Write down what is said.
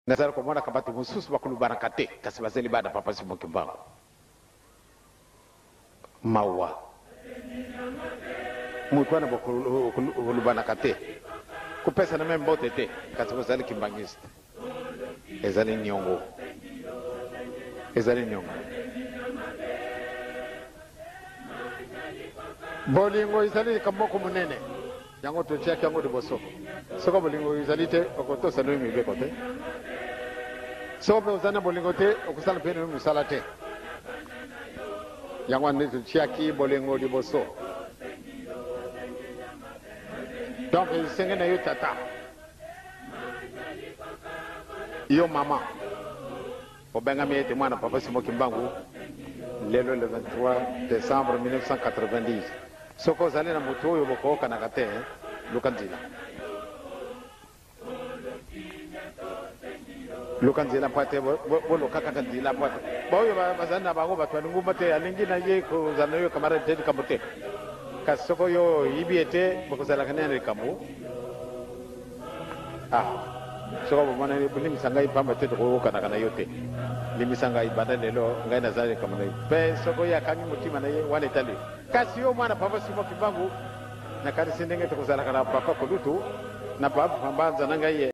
Nazali komonaka bato mosusu bakolubanaka te, kasi bazali bana Papa Simon Kimbangu. Mawa. Moto wana bokolubanaka te, kopesana meme mbote te, kasi bozali kimbanguiste. Ezali niongo. Ezali niongo. Bolingo ezali likambo moko monene. Yango totiaki yango liboso. Soko bolingo ezali te, okotosa noyo mibeko te. Soko mpe ozali na bolingo te, okosala mpe noyo mosala te. Yango wana nde totiaki bolingo liboso. Donc esenge na yo tata, yo mama, obengami ete mwana Papa Simon Kimbangu lelo le 23 décembre 1990. Soki ozali na moto oyo bokoyokanaka te, luka nzela. Luka nzela mpo ete boluka kaka nzela mpo ete baoyo bazali na bango bato ya lingomba te, alingi na ye kozala na yo camarade te, likambo te. Kasi soki oyo oyibi ye te, bokozalaka nde na likambo. Ah, soki bomonani, bolimbisa ngai mpamba te tokoyokanaka na yo te. Limbisa ngai, banda lelo ngai nazali likambo na yo. Mpe soki oyo akangi motima na ye, wana etali yo. Kasi yo mwana Papa Simon Kimbangu, nakanisi ndenge tokozalaka na Papa Kulutu na Papa Mbanza na ngai ye.